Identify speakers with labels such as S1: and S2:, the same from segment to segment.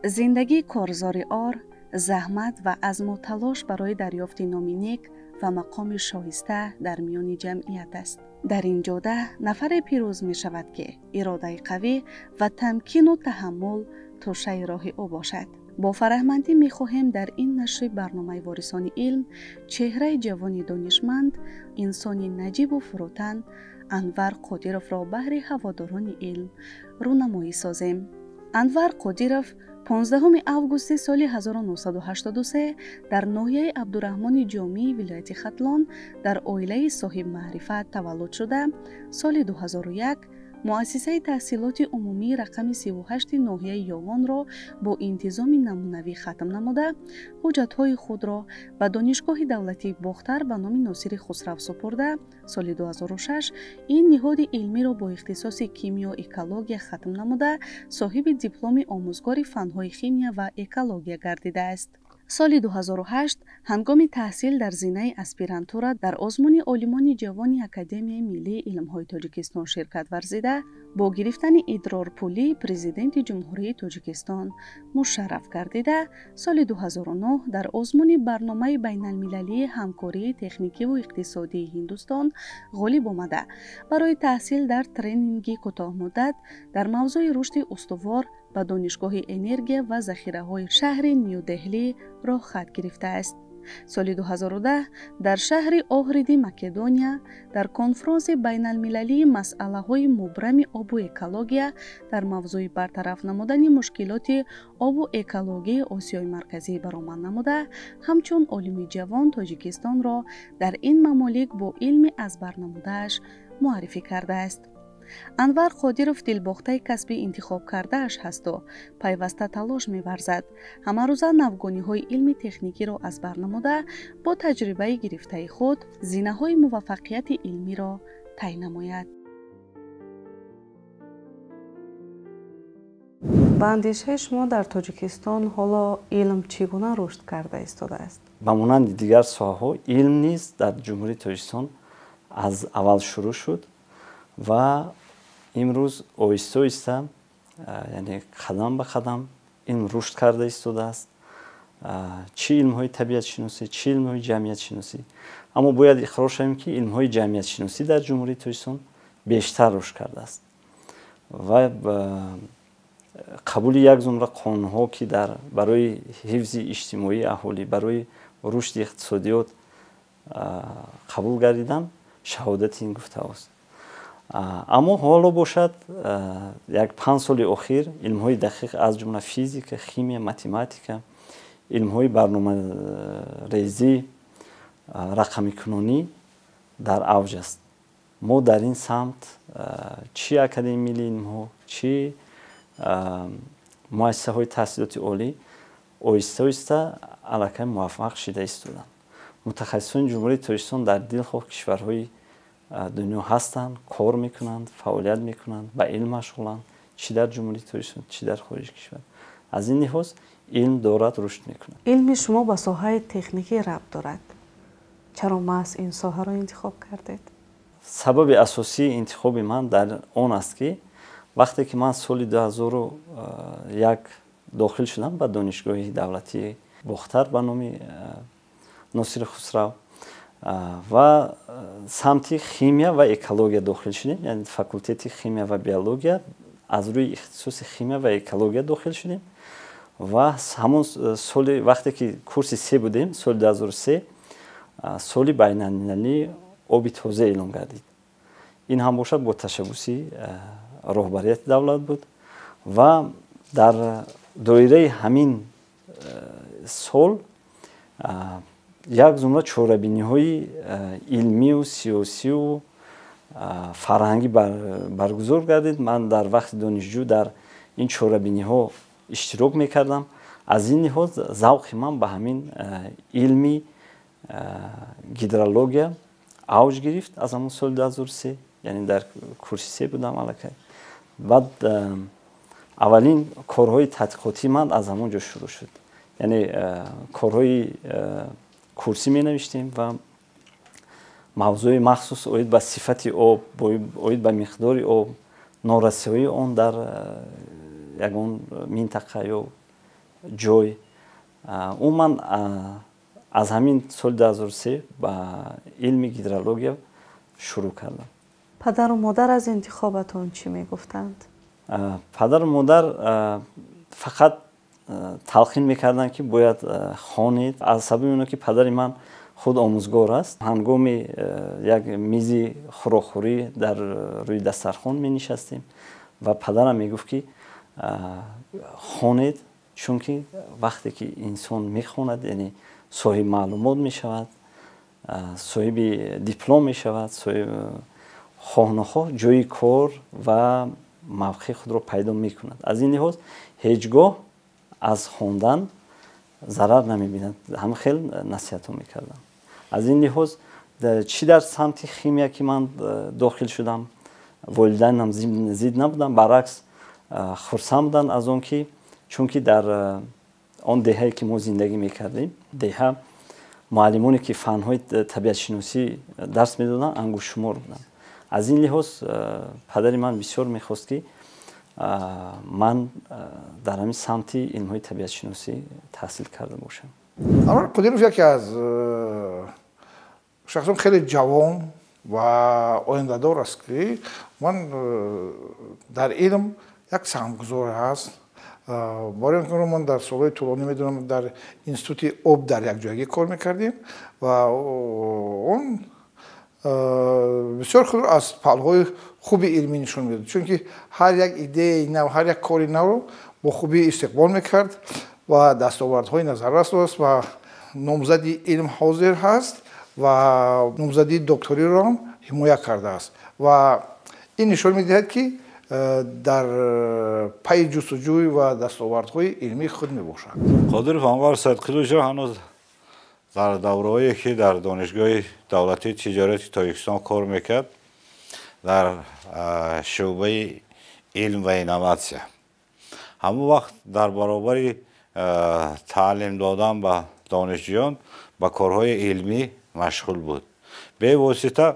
S1: Зиндагии корзори ор, заҳмат ва азму талош барои дарёфти номи нек ва мақоми шоиста дар миёни ҷамъият аст. Дар ин ҷода нафаре пирӯз мешавад, ки иродаи қавӣ ва тамкину таҳаммул тӯшаи роҳи ӯ бошад. Бо фараҳмандӣ мехоҳем дар ин нашри барномаи Ворисони илм чеҳраи ҷавони донишманд, инсони наҷибу фурӯтан Анвар Қодировро баҳри ҳаводорони илм рӯнамоӣ созем. Анвар Қодиров 15 августи соли 1983 дар ноҳияи Абдураҳмони Ҷомии вилояти Хатлон дар оилаи соҳибмаърифат таваллуд шуда, соли 2001 муассисаи таҳсилоти умумии рақами 38 ноҳияи Ёвонро бо интизоми намунавӣ хатм намуда, ҳуҷҷатҳои худро ба Донишгоҳи давлатии Бохтар ба номи Носири Хусрав супурда, соли 2006 ин ниҳоди илмиро бо ихтисоси кимиё-экология хатм намуда, соҳиби дипломи омӯзгори фанҳои химия ва экология гардидааст. Соли 2008 ҳангоми таҳсил дар зинаи аспирантура дар озмуни олимони ҷавони Академияи миллии илмҳои Тоҷикистон ширкат варзида, бо гирифтани идрорпулии Президенти Ҷумҳурии Тоҷикистон мушарраф гардида, соли 2009 дар озмуни барномаи байналмилалии ҳамкории техникиву иқтисодии Ҳиндустон ғолиб омада, барои таҳсил дар тренинги кӯтоҳмуддат дар мавзӯи рушди устувор ба Донишгоҳи энергия ва захираҳои шаҳри Нью-Деҳлӣ роҳхат гирифтааст. Соли 2010 дар шаҳри Оҳриди Македония дар конфронси байналмилалии масъалаҳои мубрами обу экология дар мавзӯи бартараф намудани мушкилоти обу экологияи Осиёи Марказӣ баромад намуда, ҳамчун олими ҷавон Тоҷикистонро дар ин мамолик бо илми аз бар намудааш муаррифӣ кардааст. Анвар Қодиров дилбохтаи касби интихоб кардааш ҳасту пайваста талош меварзад. Ҳамарӯза навгониҳои илми техникиро аз бар намуда, бо таҷрибаи гирифтаи худ зинаҳои муваффақияти илмиро тай намояд.
S2: Ба андешаи шумо дар Тоҷикистон ҳоло илм чӣ гуна рушд карда истодааст?
S3: Ба монанди дигар соҳаҳо илм низ дар Ҷумҳурии Тоҷикистон аз аввал шурӯъ шуд ва имрӯз оҳиста-оҳиста, яъне қадам ба қадам илм рушд карда истодааст. Чӣ илмҳои табиатшиносӣ, чӣ илмҳои ҷамъиятшиносӣ. Аммо бояд иқрор шавем, ки илмҳои ҷамъиятшиносӣ дар Ҷумҳурии Тоҷикистон бештар рушд кардааст ва қабули як зумра қонунҳо, ки дар барои ҳифзи иҷтимоии аҳолӣ, барои рушди иқтисодиёт қабул гардиданд, шаҳодати ин гуфтаҳост. Аммо ҳоло бошад, як 5 соли охир илмҳои дақиқ аз ҷумла физика, химия, математика, илмҳои барномарезӣ, рақамикунонӣ дар авҷ аст. Мо дар ин самт чӣ Академияи миллии илмҳо, чӣ муассисаҳои таҳсилоти олӣ оҳиста-оҳиста аллакай муваффақ шида истоданд. Мутахассисони Ҷумҳурии Тоҷикистон дар дилхоҳ кишварҳои дунё ҳастанд, кор мекунанд, фаъолият мекунанд, ба илм машғуланд, чӣ дар Ҷумҳурии Тоҷикистон, чӣ дар хориҷи кишвар. Аз ин лиҳоз илм дорад рушд мекунад.
S2: Илми шумо ба соҳаи техникӣ рабт дорад. Чаро маҳз ин соҳаро интихоб кардед?
S3: Сабаби асосии интихоби ман дар он аст, ки вақте ки ман соли 2001 дохил шудам ба Донишгоҳи давлатии Бохтар ба номи Носири Хусрав ва самти химия ва экология дохил шудем, яъне факултети химия ва биология, аз рӯи ихтисоси химия ва экология дохил шудем ва ҳамон соли вақте ки курси се будем, соли 2003 соли байналмилалии оби тоза эълон гардид. Ин ҳам бошад бо ташаббуси роҳбарияти давлат буд ва дар доираи ҳамин сол як зумра чорабиниҳои илмию сиёсию фарҳангӣ баргузор гардид. Ман дар вақти донишҷӯ дар ин чорабиниҳо иштирок мекардам. Аз ин лиҳоз завқи ман ба ҳамин илми гидрология авҷ гирифт аз ҳамон соли 2003, яъне дар курси се будам аллакай. Баъд аввалин корҳои тадқиқотии ман аз ҳамон ҷо шурӯъ шуд. Яъне корҳои курсӣ менавиштем ва мавзӯи махсус оид ба сифати об, оид ба миқдори об, норасоии он дар ягон минтақа ё ҷой. Умуман аз ҳамин соли 2003 ба илми гидрология шурӯъ кардам.
S2: Падару модар аз интихобатон чӣ мегуфтанд?
S3: Падару модар фақат талқин мекарданд, ки бояд хонед. Аз сабаби оно ки падари ман худ омӯзгор аст, ҳангоми як мизи хӯрокхӯрӣ дар рӯи дастархон менишастем ва падарам мегуфт, ки хонед, чунки вақте ки инсон мехонад, яъне соҳиби маълумот мешавад, соҳиби диплом мешавад, хоҳ нохоҳ ҷои кор ва мавқеи худро пайдо мекунад. Аз ин лиҳоз ҳеҷ гоҳ аз хондан зарар намебинад. Ҳама хел насиҳатҳо мекардам. Аз ин лиҳоз чӣ дар самти химия ки ман дохил шудам, волидайнам зид набуданд, баръакс хурсанд буданд аз он ки, чунки дар он деҳае ки мо зиндагӣ мекардем, деҳа муаллимоне ки фанҳои табиатшиносӣ дарс медоданд, ангуштшумор буданд. Аз ин лиҳоз падари ман бисёр мехост, ки ман дар ҳамин самти илмҳои табиатшиносӣ таҳсил карда бошам.
S4: Анвар Қодиров яке аз шахсон хеле ҷавон ва ояндадор аст, ки ман дар илм як саҳмгузор ҳаст. Барои он ки ман дар солҳои тӯлонӣ медонам, дар институти об дар якҷоягӣ кор мекардем ва он бисёр худро аз паҳлӯҳои хуби илмӣ нишон медод, чунки ҳар як идеяи нав, ҳар як кори навро бо хубӣ истиқбол мекард ва дастовардҳои назаррас дошт ва номзади илм ҳозир ҳаст ва номзадии докториро ҳам ҳимоя кардааст. Ва ин нишон медиҳад, ки дар пайи ҷустуҷӯй ва дастовардҳои илмии худ мебошад.
S5: Қодиров Анвар Саидқуловичро ҳанӯз дар давраҳое ки дар Донишгоҳи давлатии тиҷорати Тоҷикистон кор мекард, дар шӯъбаи илм ва инноватсия, ҳамон вақт дар баробари таълим додан ба донишҷӯён ба корҳои илмӣ машғул буд. Бевосита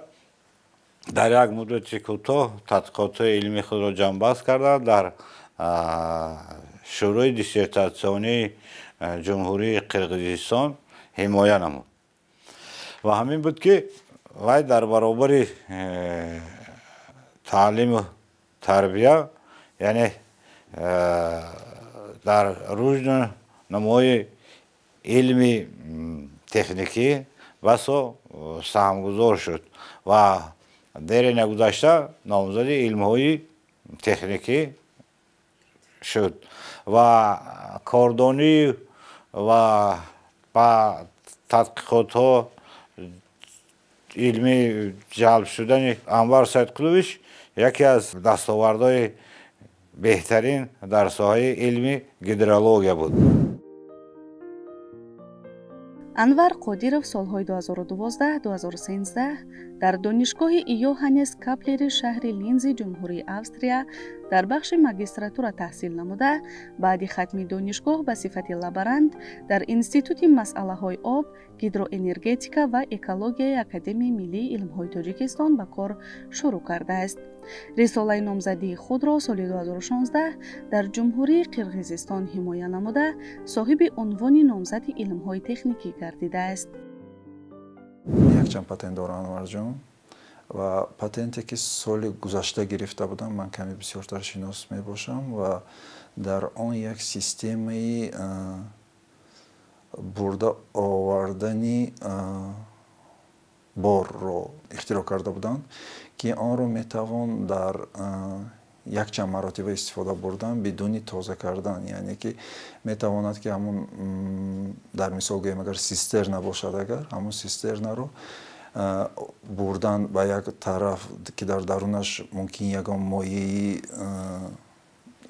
S5: дар як муддати кӯтоҳ тадқиқотҳои илмии худро ҷамъбаст карда, дар шӯрои диссертатсионии Ҷумҳурии Қирғизистон ҳимоя намуд. Ва ҳамин буд, ки вай дар баробари таълиму тарбия, яъне дар рушду намои илми техникӣ басо саҳмгузор шуд ва дере нагузашта номзади илмҳои техникӣ шуд ва кордонӣ ва ба тадқиқотҳо илмӣ ҷалб шудани Анвар Саидқулович яке аз дастовардҳои беҳтарин дар соҳаи илми гидрология буд.
S1: Анвар Қодиров солҳои 2012-2013 дар Донишгоҳи Иоҳаннес Каплери шаҳри Линзи Ҷумҳурии Австрия дар бахши магистратура таҳсил намуда, баъди хатми донишгоҳ ба сифати лаборант дар Институти масъалаҳои об, гидроэнергетика ва экологияи Академияи миллии илмҳои Тоҷикистон ба кор шурӯъ кардааст. Рисолаи номзадии худро соли 2016 дар Ҷумҳурии Қирғизистон ҳимоя намуда, соҳиби унвони номзади илмҳои техникӣ гардидааст.
S6: Якчанд патент дорам, Анварҷон, ва патенте ки соли гузашта гирифта будам, ман каме бисёртар шинос мебошам ва дар он як системаи бурда овардани борро ихтироъ карда буданд, ки онро метавон дар якчанд маротиба истифода бурдан бидуни тоза кардан, яъне ки метавонад, ки ҳамун дар мисол гӯем, агар систерна бошад, агар ҳамун систернаро бурдан ба як тараф, ки дар дарунаш мумкин ягон моеи,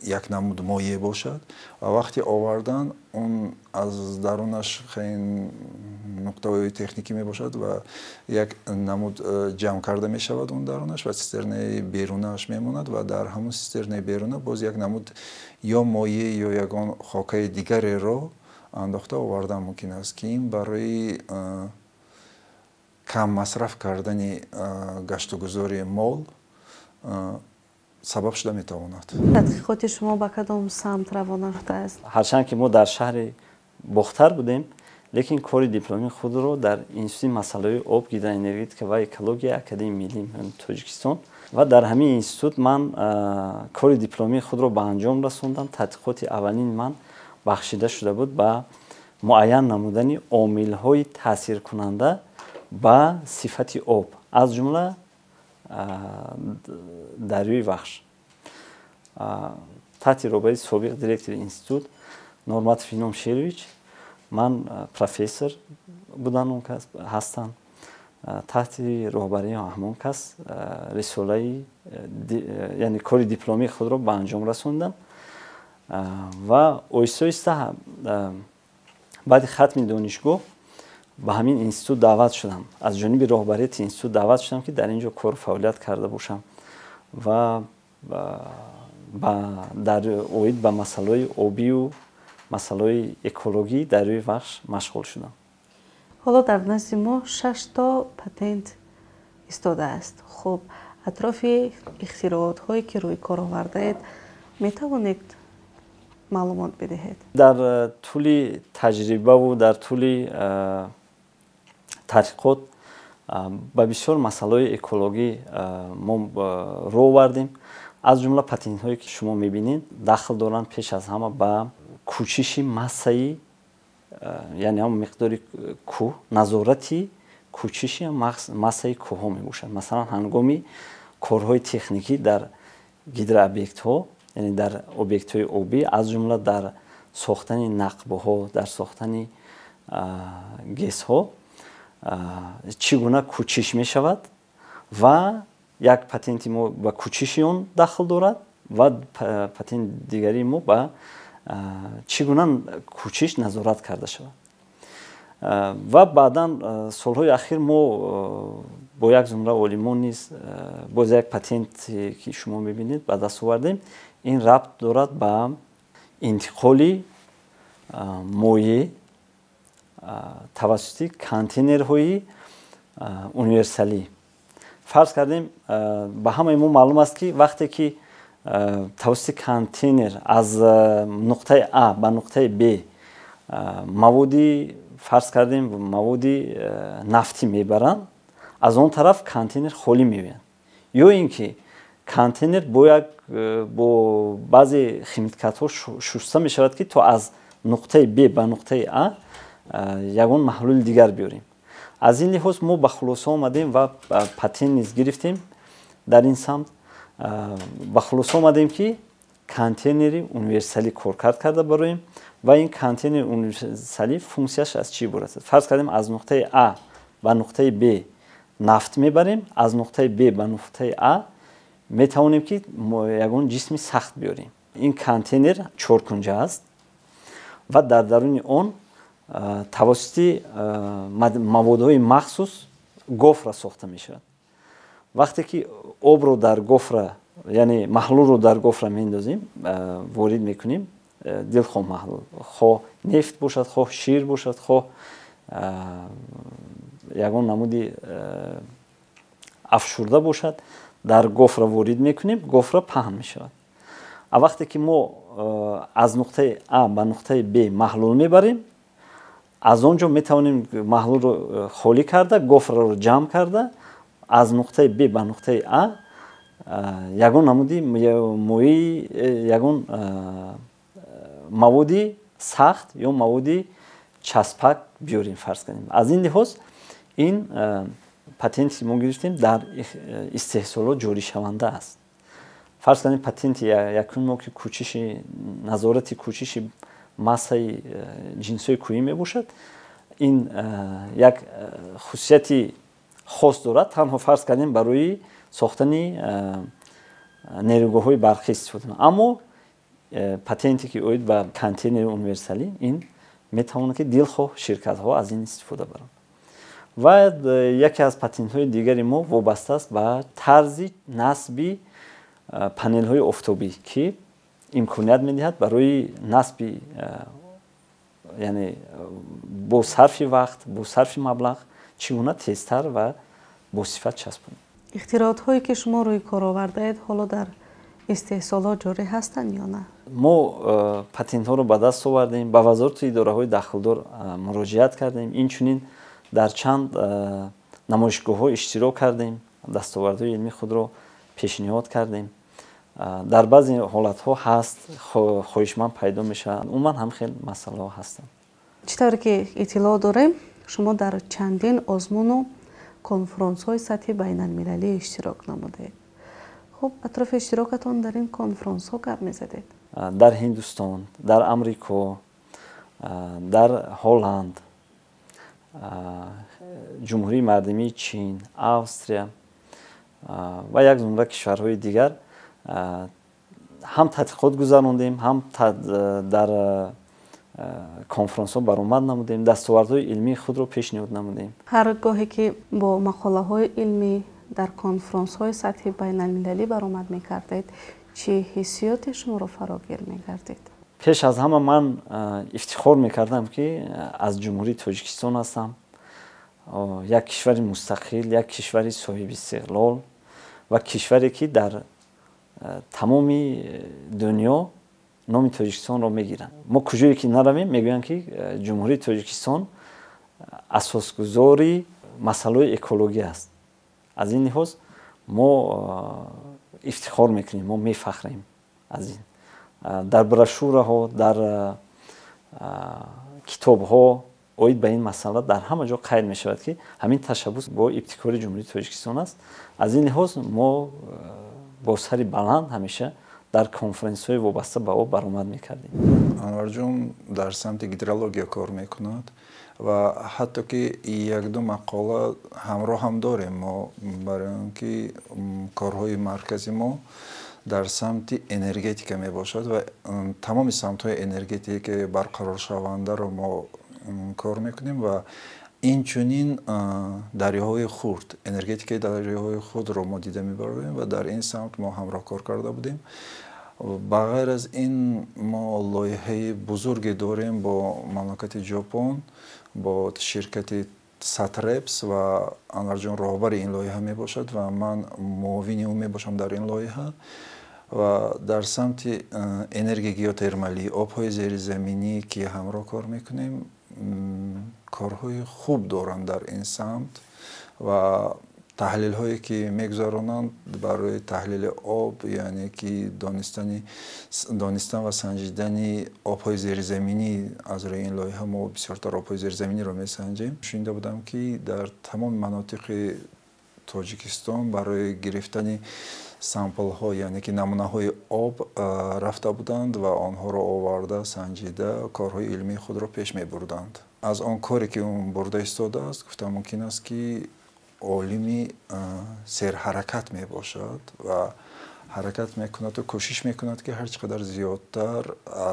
S6: як намуд моеъ бошад, ва вақти овардан он аз дарунаш хеле нуқтаҳои техникӣ мебошад ва як намуд ҷамъ карда мешавад он дарунаш ва систернаи берунааш мемонад ва дар ҳамун систернаи беруна боз як намуд ё моеъ ё ягон хокаи дигареро андохта овардан мумкин аст, ки ин барои кам масраф кардани гаштугузори мол. сабаб шуда метавонад.
S2: Тадқиқоти шумо ба кадом самт равона шудааст?
S3: Ҳарчанд ки мо дар шаҳри Бохтар будем, лекин кори дипломии худро дар Институти масъалаҳои об, гидроэнергетика ва экология Академияи миллии Тоҷикистон ва дар ҳамин институт ман кори дипломии худро ба анҷом расондам. Тадқиқоти аввалини ман бахшида шуда буд ба муайян намудани омилҳои таъсиркунанда ба сифати об, аз ҷумла дарёи Вахш. Таҳти роҳбарии собиқ директори институт Норматов Ином Шерович, ман профессор будан, он кас ҳастанд. Таҳти роҳбарии ҳамон кас рисолаи, яъне кори дипломии худро ба анҷом расондам ва оҳиста оҳиста баъди хатми донишгоҳ ба ҳамин институт даъват шудам. Аз ҷониби роҳбарияти институт даъват шудам, ки дар ин ҷо кору фаъолият карда бошам ва дар оид ба масъалаҳои обию масъалаҳои экологӣ дарёи Вахш машғул шудам.
S2: Ҳоло дар назди мо 6 то патент истодааст. Хуб, атрофи ихтироотҳое ки рӯи кор овардаед, метавонед маълумот бидиҳед?
S3: Дар тӯли таҷрибаву дар тӯли тадқиқот ба бисёр масъалаҳои экологӣ мо рӯ овардем. Аз ҷумла патентҳое ки шумо мебинед, дахл доранд пеш аз ҳама ба кӯчиши массаи, яъне ҳамон миқдори кӯҳ, назорати кӯчиши массаи кӯҳҳо мебошад. Масалан, ҳангоми корҳои техникӣ дар гидрообъектҳо, яъне дар объектҳои обӣ, аз ҷумла дар сохтани нақбҳо, дар сохтани ГЭСҳо чӣ гуна кӯчиш мешавад ва як патенти мо ба кӯчиши он дахл дорад ва патенти дигари мо ба чӣ гуна кӯчиш назорат карда шавад. Ва баъдан солҳои ахир мо бо як зумра олимон низ боз як патенте ки шумо мебинед ба даст овардем. Ин рабт дорад ба интиқоли моеъ тавассути контейнерҳои универсалӣ. Фарз кардем, ба ҳамаи мо маълум аст, ки вақте ки тавассути контейнер аз нуқтаи А ба нуқтаи Б маводи, фарз кардем, маводи нафтӣ мебаранд, аз он тараф контейнер холӣ меояд. Ё ин ки контейнер бо як бо баъзе химикатҳо шуста мешавад, ки то аз нуқтаи Б ба нуқтаи А ягон маҳлули дигар биёрем. Аз ин лиҳоз мо ба хулоса омадем ва патент низ гирифтем дар ин самт. Ба хулоса омадем, ки контейнери универсалӣ коркард карда бароем ва ин контейнери универсалӣ функсияш аз чӣ иборат аст? Фарз кардем, аз нуқтаи А ба нуқтаи Б нафт мебарем, аз нуқтаи Б ба нуқтаи А метавонем, ки ягон ҷисми сахт биёрем. Ин контейнер чоркунҷа аст ва дар даруни он тавассути маводҳои махсус гофра сохта мешавад. Вақте ки обро дар гофра, яъне маҳлулро дар гофра меандозем, ворид мекунем, дилхоҳ маҳлул, хоҳ нефт бошад, хоҳ шир бошад, хоҳ ягон намуди афшурда бошад, дар гофра ворид мекунем, гофра паҳн мешавад. А вақте ки мо аз нуқтаи А ба нуқтаи Б маҳлул мебарем, аз он ҷо метавонем маҳлулро холӣ карда, гофраро ҷамъ карда, аз нуқтаи Б ба нуқтаи А ягон намуди моеи, ягон маводи сахт ё маводи часпак биёрем, фарз кунем. Аз ин лиҳоз ин патенте ки мо гирифтем, дар истеҳсолот ҷоришаванда аст. Фарз кунем, патенти якуми мо, ки кӯчиши, назорати кӯчиши массаи ҷинсҳои кӯҳӣ мебошад, ин як хусусияти хос дорад, танҳо, фарз кардем, барои сохтани нерӯгоҳҳои барқӣ истифода. Аммо патенте ки оид ба контейнери универсалӣ, ин метавонад, ки дилхоҳ ширкатҳо аз ин истифода баранд. Ва яке аз патентҳои дигари мо вобаста аст ба тарзи насби панелҳои офтобӣ, ки имконият медиҳад барои насби, яъне бо сарфи вақт, бо сарфи маблағ чӣ гуна тезтар ва босифат часпонем.
S2: Ихтироотҳое ки шумо рӯи кор овардаед, ҳоло дар Истеҳсолот ҷорӣ ҳастанд ё на?
S3: Мо патентҳоро ба даст овардем, ба вазорату идораҳои дахлдор муроҷиат кардем, инчунин дар чанд намоишгоҳҳо иштирок кардем, дастовардҳои илмии худро пешниҳод кардем. Дар баъзе ҳолатҳо ҳаст, хоҳишманд пайдо мешавад. Умуман ҳам хел масъалаҳо ҳастанд.
S2: Чӣ тавре ки иттилоъ дорем, шумо дар чандин озмуну конфронсҳои сатҳи байналмилалӣ иштирок намудаед. Хуб, атрофи иштирокатон дар ин конфронсҳо гап мезадед.
S3: Дар Ҳиндустон, дар Амрико, дар Ҳолланд, Ҷумҳурии Мардумии Чин, Австрия ва як зумра кишварҳои дигар ҳам тадқиқот гузарондем, ҳам дар конфронсҳо баромад намудем, дастовардҳои илмии худро пешниҳод намудем.
S2: Ҳар гоҳе ки бо мақолаҳои илмӣ дар конфронсҳои сатҳи байналмилалӣ баромад мекардед, чӣ ҳиссиёте шуморо фарогир мегардид?
S3: Пеш аз ҳама ман ифтихор мекардам, ки аз Ҷумҳурии Тоҷикистон ҳастам, як кишвари мустақил, як кишвари соҳиби истиқлол ва кишваре ки дар тамоми дунё номи Тоҷикистонро мегиранд. Мо куҷое ки наравем, мегӯянд, ки Ҷумҳурии Тоҷикистон асосгузори масъалаҳои экологӣ аст. Аз ин лиҳоз мо ифтихор мекунем, мо мефахрем аз ин. Дар брошюраҳо, дар китобҳо оид ба ин масъала дар ҳама ҷо қайд мешавад, ки ҳамин ташаббус бо ибтикори Ҷумҳурии Тоҷикистон аст. Аз ин лиҳоз мо бо сари баланд ҳамеша дар конференсҳои вобаста ба об баромад мекардем.
S6: Анварҷон дар самти гидрология кор мекунад ва ҳатто ки якду мақола ҳамроҳ ҳам дорем мо, барои он ки корҳои маркази мо дар самти энергетика мебошад ва тамоми самтҳои энергетикаи барқароршавандаро мо кор мекунем ва инчунин дарёҳои хурд, энергетикаи дарёҳои хурдро мо дида мебарем ва дар ин самт мо ҳамроҳ кор карда будем. Ба ғайр аз ин мо лоиҳаи бузурге дорем бо мамлакати Ҷопон, бо ширкати Сатрепс ва Анварҷон роҳбари ин лоиҳа мебошад ва ман муовини ӯ мебошам дар ин лоиҳа. Ва дар самти энергияи геотермалӣ, обҳои зеризаминӣ ки ҳамроҳ кор мекунем, корҳои хуб доранд дар ин самт ва таҳлилҳое ки мегузаронанд барои таҳлили об, яъне ки донистан ва санҷидани обҳои зеризаминӣ. Аз рӯи ин лоиҳа мо бисёртар обҳои зеризаминиро месанҷем. Шунида будам, ки дар тамоми манотиқи Тоҷикистон барои гирифтани самплҳо, яъне ки намунаҳои об рафта буданд ва онҳоро оварда, санҷида, корҳои илмии худро пеш мебурданд. Аз он коре ки ӯ бурда истодааст, гуфта мумкин аст, ки олими серҳаракат мебошад ва ҳаракат мекунаду кӯшиш мекунад, ки ҳар чӣ қадар зиёдтар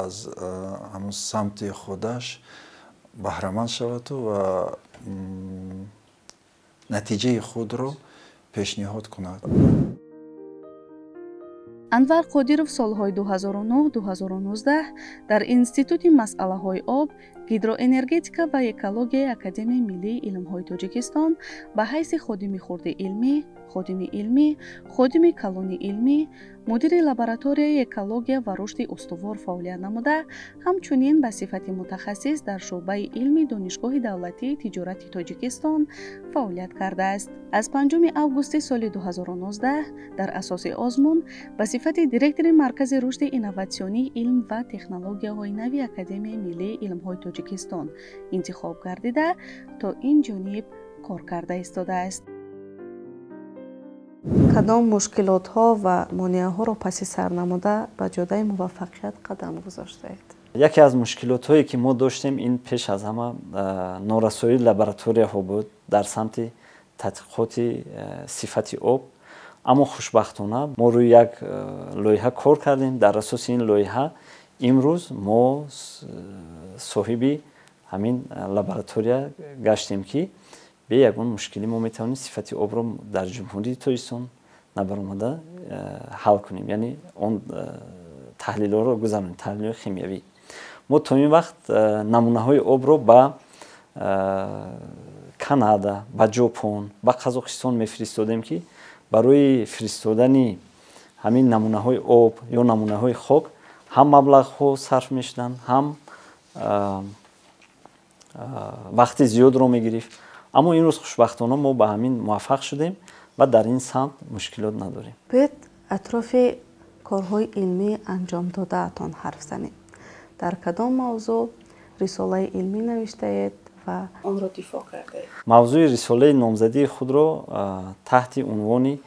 S6: аз ҳамун самти худаш баҳраманд шаваду ва натиҷаи худро пешниҳод кунад.
S1: Анвар Қодиров солҳои 2009-2019 дар Институти масъалаҳои об, гидроэнергетика ва экологияи Академияи миллии илмҳои Тоҷикистон ба ҳайси ходими хурди илмӣ, ходими илмӣ, ходими калони илмӣ, мудири лабораторияи экология ва рушди устувор фаъолият намуда, ҳамчунин ба сифати мутахассис дар шӯъбаи илми Донишгоҳи давлатии тиҷорати Тоҷикистон фаъолият кардааст. Аз 5 августи соли 2019 дар асоси озмун ба сифати директори Маркази рушди инноватсионии илм ва технологияҳои нави Академияи миллии илмҳои Тоҷикистон интихоб гардида, то ин ҷониб кор карда истодааст.
S2: Кадом мушкилотҳо ва монеаҳоро паси сар намуда ба ҷодаи муваффақият қадам гузоштаед?
S3: Яке аз мушкилотҳое ки мо доштем, ин пеш аз ҳама норасоии лабораторияҳо буд дар самти тадқиқоти сифати об. Аммо хушбахтона мо рӯи як лоиҳа кор кардем. Дар асоси ин лоиҳа имрӯз мо соҳиби ҳамин лаборатория гаштем, ки бе ягон мушкилӣ мо метавонем сифати обро дар Ҷумҳурии Тоҷикистон набаромада ҳал кунем, яъне он таҳлилҳоро гузаронем, таҳлилҳои химиявӣ. Мо то ин вақт намунаҳои обро ба Канада, ба Ҷопон, ба Қазоқистон мефиристодем, ки барои фиристодани ҳамин намунаҳои об ё намунаҳои хок ҳам маблағҳо сарф мешуданд, ҳам вақти зиёдро мегирифт. Аммо имрӯз хушбахтона мо ба ҳамин муваффақ шудем ва дар ин самт мушкилот надорем.
S2: Биёед атрофи корҳои илмӣ анҷом додаатон ҳарф занем. Дар кадом мавзӯъ рисолаи илмӣ навиштаед ва онро дифоъ кардаед?
S3: Мавзӯи рисолаи номзадии худро таҳти унвони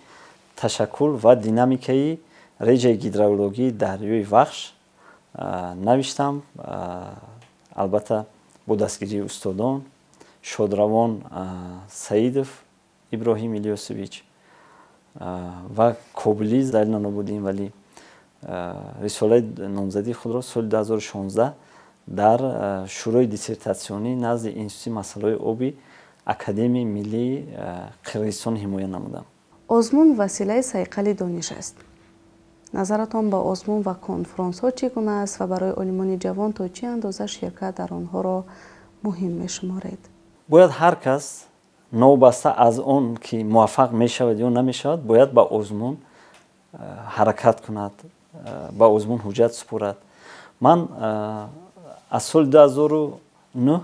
S3: ташаккул ва динамикаи реҷаи гидрологии дарёи Вахш навиштам. Албатта, бо дастгирии устодон Шодравон Саидов Иброҳим Илёсович ва Кобилӣ Залина Нобудин Валӣ рисолаи номзадии худро соли 2016 дар Шӯрои диссертатсионӣ назди Институти масъалаҳои оби Академияи миллии Қирғизистон ҳимоя намудам.
S2: Озмун василаи сайқали дониш аст. Назаратон ба озмун ва конфронсҳо чӣ гуна аст ва барои олимони ҷавон то чӣ андоза ширкат дар онҳоро муҳим мешуморед?
S3: Бояд ҳар кас новобаста аз он ки муваффақ мешавад ё намешавад, бояд ба озмун ҳаракат кунад, ба озмун ҳуҷҷат супорад. Ман аз соли 2009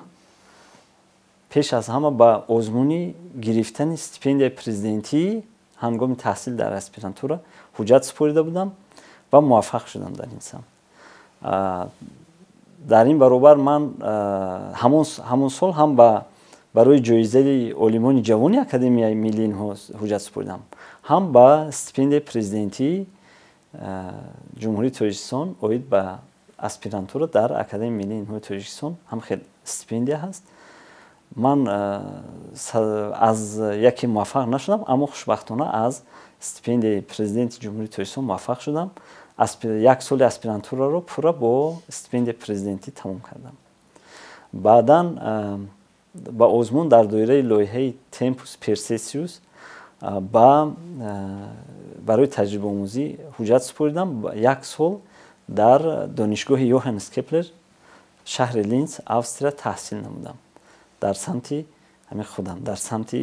S3: пеш аз ҳама ба озмуни гирифтани стипендияи президентӣ ҳангоми таҳсил дар аспирантура ҳуҷҷат супорида будам ва муваффақ шудам дар ин самт. Дар ин баробар ман ҳамон сол ҳам барои ҷоизаи олимони ҷавони Академияи миллии илмҳо ҳуҷҷат супоридам, ҳам ба стипендияи президентии Ҷумҳурии Тоҷикистон оид ба аспирантура дар Академияи миллии илмҳои Тоҷикистон ҳам хел стипендия ҳаст. Ман аз яке муваффақ нашудам, аммо хушбахтона аз стипендияи президенти Ҷумҳурии Тоҷикистон муваффақ шудам. Як соли аспирантураро пурра бо стипендияи президентӣ тамом кардам. Баъдан ба озмун дар доираи лоиҳаи Tempus Perseus барои таҷрибаомӯзӣ ҳуҷҷат супоридам. Як сол дар донишгоҳи Йоханнес Кеплер шаҳри Линц, Австрия таҳсил намудам. Дар самти ҳамин худам, дар самти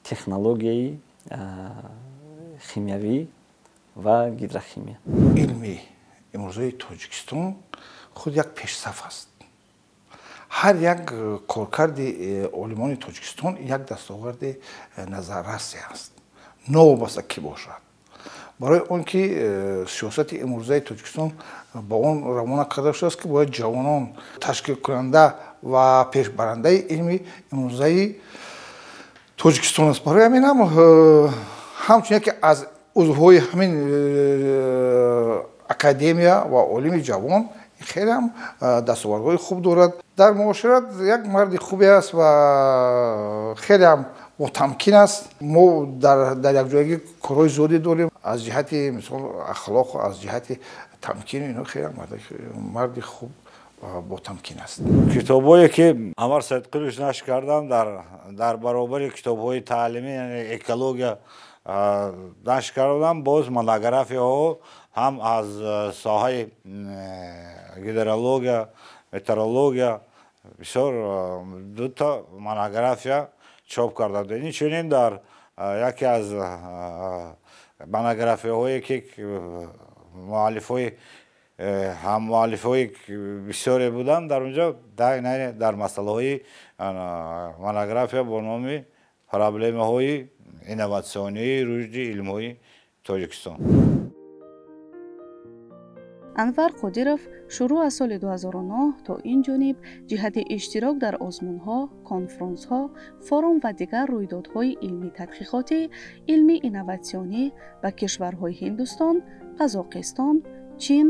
S3: технологияи химиявӣ ва гидрохимия.
S4: Илми имрӯзаи Тоҷикистон худ як пешсаф аст. Ҳар як коркарди олимони Тоҷикистон як дастоварди назаррасе аст, новобаста кӣ бошад. Барои он ки сиёсати имрӯзаи Тоҷикистон ба он равона карда шудааст, ки бояд ҷавонон ташкилкунанда ва пешбарандаи илми имрӯзаи Тоҷикистон аст. Барои ҳамин ҳам ҳамчун яке аз узвҳои ҳамин академия ва олими ҷавон хеле ҳам дастовардҳои хуб дорад. Дар муошират як марди хубе аст ва хеле ҳам ботамкин аст. Мо дар якҷоягӣ корҳои зиёде дорем. Аз ҷиҳати мисол ахлоқ, аз ҷиҳати тамкину ино хеле марди хуб ботамкин аст.
S5: Китобҳое ки Анвар Саидқулович нашр кардам, дар баробари китобҳои таълимӣ, яъне экология нашр кардам, боз монографияҳо ҳам аз соҳаи гидрология, метеорология бисёр дута монография чоп кардам. Инчунин дар яке аз монографияҳое ки муаллифҳои ҳаммуаллифҳои бисёре буданд, дар онҷо дар масъалаҳои монография бо номи проблемаҳои инноватсионии рушди илмҳои Тоҷикистон.
S1: Анвар Қодиров шурӯъ аз соли 2009 то ин ҷониб ҷиҳати иштирок дар озмунҳо, конфронсҳо, форум ва дигар рӯйдодҳои илмӣ тадқиқотӣ, илми инноватсионӣ ба кишварҳои Ҳиндустон, Қазоқистон, Чин,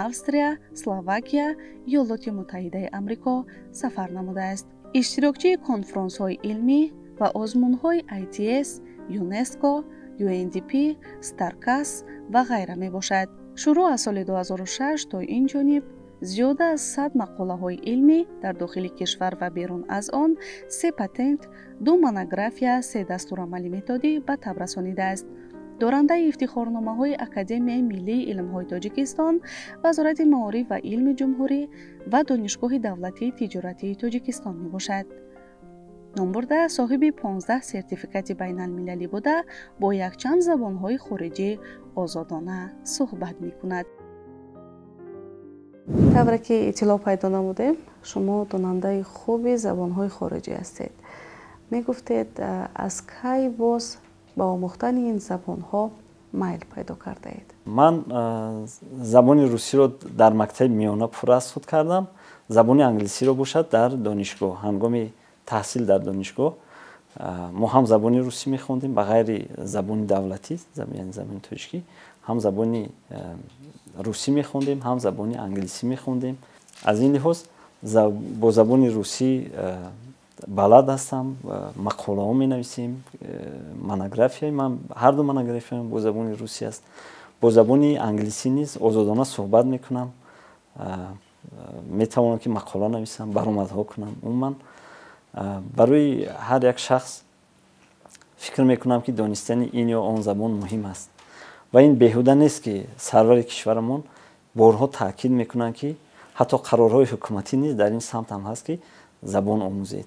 S1: Австрия, Словакия, Иёлоти Муттаҳидаи Амрико сафар намудааст. Иштирокчии конфронсҳои илмӣ ва озмунҳои ITS, ЮНЕСКО, UNDP, Старкас ва ғайра мебошад. Шурӯъ аз соли 2006 то ин ҷониб зиёда аз 100 мақолаҳои илмӣ дар дохили кишвар ва берун аз он, 3 патент, 2 монография, 3 дастурамали методӣ ба таб расонидааст. Дорандаи ифтихорномаҳои Академияи миллии илмҳои Тоҷикистон, Вазорати маориф ва илми ҷумҳурӣ ва Донишгоҳи давлатии тиҷоратии Тоҷикистон мебошад. Номбурда соҳиби 15 сертификати байналмилалӣ буда, бо якчанд забонҳои хориҷӣ озодона суҳбат мекунад.
S2: Тавре ки иттилоъ пайдо намудем, шумо донандаи хуби забонҳои хориҷӣ ҳастед. Мегуфтед, аз кай боз ба омӯхтани ин забонҳо майл пайдо кардаед?
S3: Ман забони русиро дар мактаби миёна пурра аз худ кардам, забони англисиро бошад дар донишгоҳ. Ҳангоми таҳсил дар донишгоҳ мо ҳам забони русӣ мехондем, ба ғайри забони давлатӣ, яъне забони тоҷикӣ, ҳам забони русӣ мехондем, ҳам забони англисӣ мехондем. Аз ин лиҳоз бо забони русӣ балад ҳастам, мақолаҳо менависем, монографияи ман, ҳар ду монографияам бо забони русӣ аст. Бо забони англисӣ низ озодона суҳбат мекунам, метавонам ки мақола нависам, баромадҳо кунам. Умуман барои ҳар як шахс фикр мекунам, ки донистани ин ё он забон муҳим аст ва ин беҳуда нест, ки сарвари кишварамон борҳо таъкид мекунанд, ки ҳатто қарорҳои ҳукуматӣ низ дар ин самт ҳам ҳаст, ки забон омӯзед.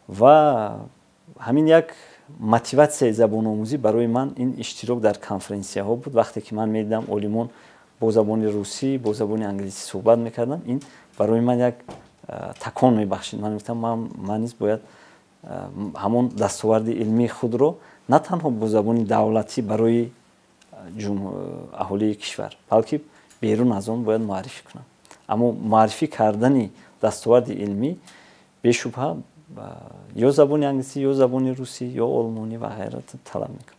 S3: Ва ҳамин як мотиватсияи забономӯзӣ барои ман ин иштирок дар конференсияҳо буд. Вақте ки ман медидам, олимон бо забони русӣ, бо забони англисӣ суҳбат мекарданд, ин барои ман як такон мебахшид. Ман мегуфтам, ман низ бояд ҳамон дастоварди илмии худро на танҳо бо забони давлатӣ барои аҳолии кишвар, балки берун аз он бояд муаррифӣ кунам. Аммо муаррифӣ кардани дастоварди илмӣ бешубҳа ё забони англисӣ, ё забони русӣ, ё олмонӣ ва ғайра талаб мекунад.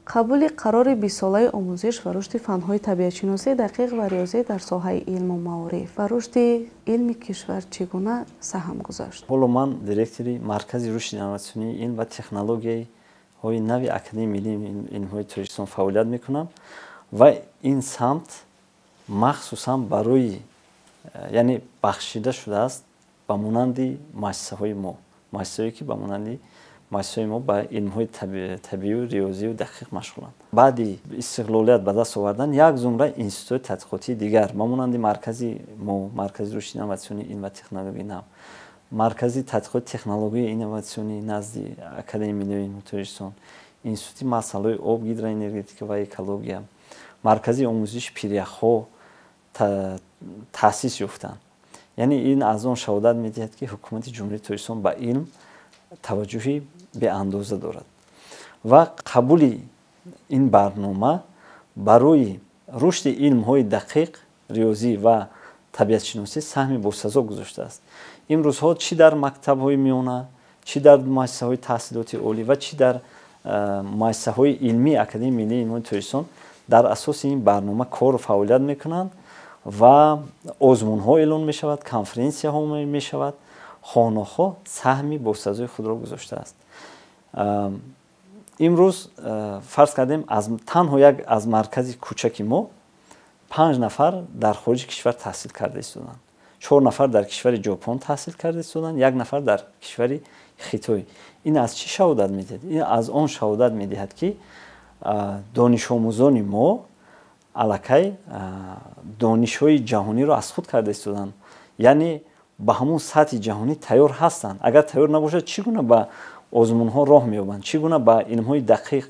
S2: Қабули қарори 20-солаи омӯзиш ва рушди фанҳои табиатшиносӣ, дақиқ ва риёзӣ дар соҳаи илму маориф ва рушди илми кишвар чӣ гуна саҳм гузошт?
S3: Ҳоло ман директори Маркази рушди инноватсионии илм ва технологияҳои нави Академияи миллии илмҳои Тоҷикистон фаъолият мекунам ва ин самт махсусан барои, яъне бахшида шудааст ба монанди муассисаҳои мо, муассисаҳое ки ба монанди муассисаҳои мо ба илмҳои табиию риёзию дақиқ машғуланд. Баъди истиқлолият ба даст овардан як зумра институтҳои тадқиқотии дигар ба монанди маркази мо, Маркази рушди инноватсионии илм ва технологияи нав, Маркази тадқиқоти технологияи инноватсионӣ назди Академияи миллии илмҳои Тоҷикистон, Институти масъалаҳои об, гидроэнергетика ва экология, Маркази омӯзиши пиряхҳо таъсис ёфтанд. Яъне ин аз он шаҳодат медиҳад, ки ҳукумати Ҷумҳурии Тоҷикистон ба илм таваҷҷӯҳи беандоза дорад ва қабули ин барнома барои рушди илмҳои дақиқ, риёзӣ ва табиатшиносӣ саҳми босазо гузоштааст. Имрӯзҳо чӣ дар мактабҳои миёна, чӣ дар муассисаҳои таҳсилоти олӣ ва чӣ дар муассисаҳои илмии Академияи миллии илмҳои Тоҷикистон дар асоси ин барнома кору фаъолият мекунанд ва озмунҳо эълон мешавад, конференсияҳо мешавад. Хонохо саҳми босазои худро гузоштааст. Имрӯз фарз кардем, танҳо як аз маркази кӯчаки мо 5 нафар дар хориҷи кишвар таҳсил карда истоданд, 4 нафар дар кишвари Ҷопон таҳсил карда истоданд, 1 нафар дар кишвари Хитой. Ин аз чӣ шаҳодат медиҳад? Ин аз он шаҳодат медиҳад, ки донишомӯзони мо аллакай донишҳои ҷаҳониро аз худ карда истоданд, яъне ба ҳамон сатҳи ҷаҳонӣ тайёр ҳастанд. Агар тайёр набошад, чӣ гуна ба озмунҳо роҳ меёбанд, чӣ гуна ба илмҳои дақиқ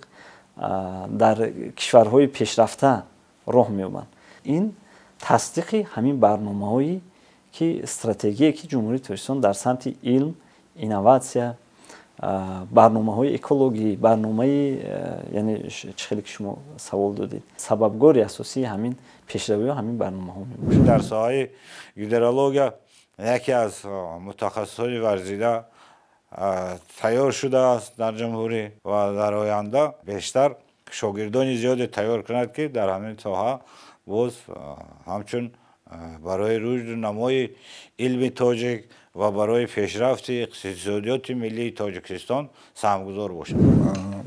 S3: дар кишварҳои пешрафта роҳ меёбанд? Ин тасдиқи ҳамин барномаҳое ки стратегие ки Ҷумҳурии Тоҷикистон дар самти илм, инноватсия, барномаҳои экологӣ, барномаи, яъне чӣ хеле ки шумо савол додед, сабабгори асосии ҳамин пешравиҳо ҳамин барномаҳо мебошад.
S5: Дар соҳаи гидрология яке аз мутахассисони варзида тайёр шудааст дар ҷумҳурӣ ва дар оянда бештар шогирдони зиёде тайёр кунад, ки дар ҳамин соҳа боз ҳамчун барои рушду намои илми тоҷик ва барои пешрафти иқтисодиёти миллии Тоҷикистон саҳмгузор бошад.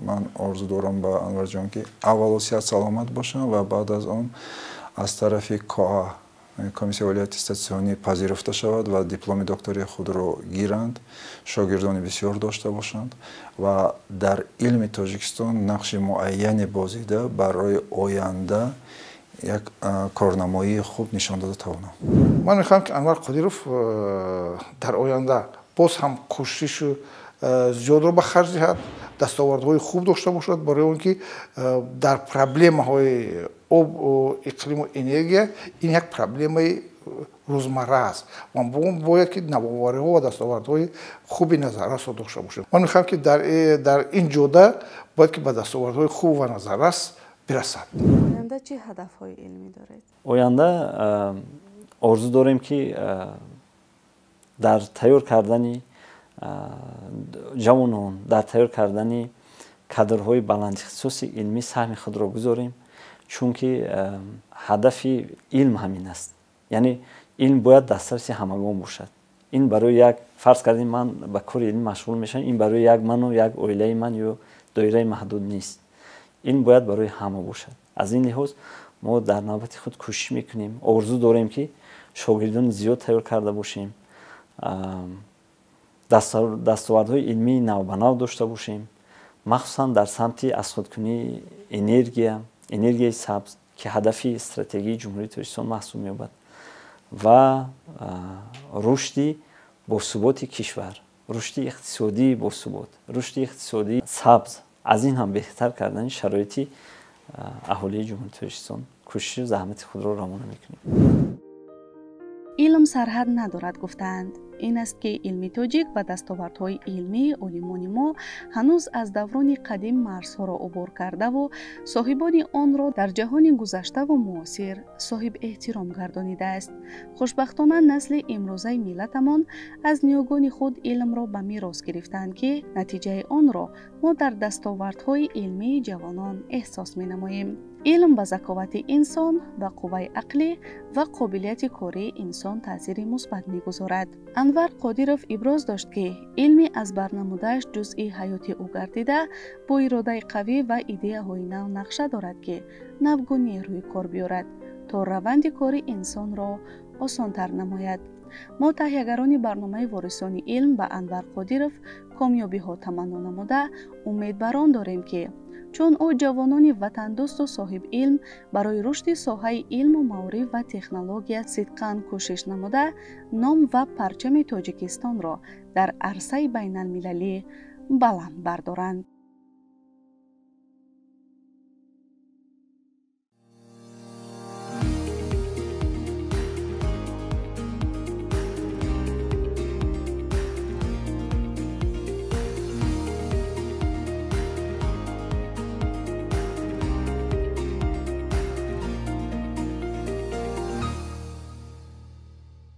S6: Ман орзу дорам ба Анварҷон, ки аввало сиҳат саломат бошам ва баъд аз он аз тарафи КОА, Комиссияи олии аттестатсионӣ, пазируфта шавад ва дипломи доктории худро гиранд, шогирдони бисёр дошта бошанд ва дар илми Тоҷикистон нақши муайяне бозида барои оянда як корнамоии хуб нишон дода тавонам.
S4: Ман мехоҳам, ки Анвар Қодиров дар оянда боз ҳам кӯшишу зиёдро ба харҷ диҳад, дастовардҳои хуб дошта бошад, барои он ки дар проблемаҳои об, иқлиму энергия ин як проблемаи рӯзмарра аст ва бояд ки навовариҳо ва дастовардҳои хуби назаррасро дошта бошем. Ман мехоҳам, ки дар ин ҷода бояд ки ба дастовардҳои хуб ва назаррас бирасад.
S2: Оянда чӣ ҳадафҳои илмӣ доред?
S3: Оянда орзу дорем, ки дар тайёр кардани ҷавонон, дар тайёр кардани кадрҳои баландихтисоси илмӣ саҳми худро гузорем, чунки ҳадафи илм ҳамин аст. Яъне илм бояд дастраси ҳамагон бошад. Ин барои як, фарз кардем, ман ба кори илмӣ машғул мешавам, ин барои як ману як оилаи ман ё доираи маҳдуд нест. Илм бояд барои ҳама бошад. Аз ин лиҳоз мо дар навбати худ кӯшиш мекунем, орзу дорем, ки шогирдони зиёд тайёр карда бошем, дастовардҳои илмии навбанав дошта бошем, махсусан дар самти азхудкунии энергия, энергияи сабз, ки ҳадафи стратегии Ҷумҳурии Тоҷикистон маҳсуб меёбад, ва рушди босуботи кишвар, рушди иқтисодии босубот, рушди иқтисодии сабз, аз ин ҳам беҳтар кардани шароити аҳолии Ҷумҳурии Тоҷикистон кӯшишу заҳмати худро равона мекунем.
S1: Илм сарҳад надорад, гуфтаанд. Ин аст, ки илми тоҷик ва дастовардҳои илмии олимони мо ҳанӯз аз даврони қадим марзҳоро убур кардаву соҳибони онро дар ҷаҳони гузаштаву муосир соҳибэҳтиром гардонидааст. Хушбахтона, насли имрӯзаи миллатамон аз ниёгони худ илмро ба мерос гирифтаанд, ки натиҷаи онро мо дар дастовардҳои илмии ҷавонон эҳсос менамоем. Илм ба заковати инсон, ба қувваи ақлӣ ва қобилияти кории инсон таъсири мусбат мегузорад. Анвар Қодиров иброз дошт, ки илми аз барнамудааш ҷузъи ҳаёти ӯ гардида, бо иродаи қавӣ ва идеяҳои нав нақша дорад, ки навгуние рӯи кор биёрад, то раванди кори инсонро осонтар намояд. Мо, таҳиягарони барномаи «Ворисони илм», ба Анвар Қодиров комёбиҳо таманно намуда, умедбарон дорем, ки чун ӯ ҷавонони ватандӯсту соҳибилм барои рушди соҳаи илму маориф ва технология сидқан кӯшиш намуда, ном ва парчами Тоҷикистонро дар арсаи байналмилалӣ баланд бардоранд.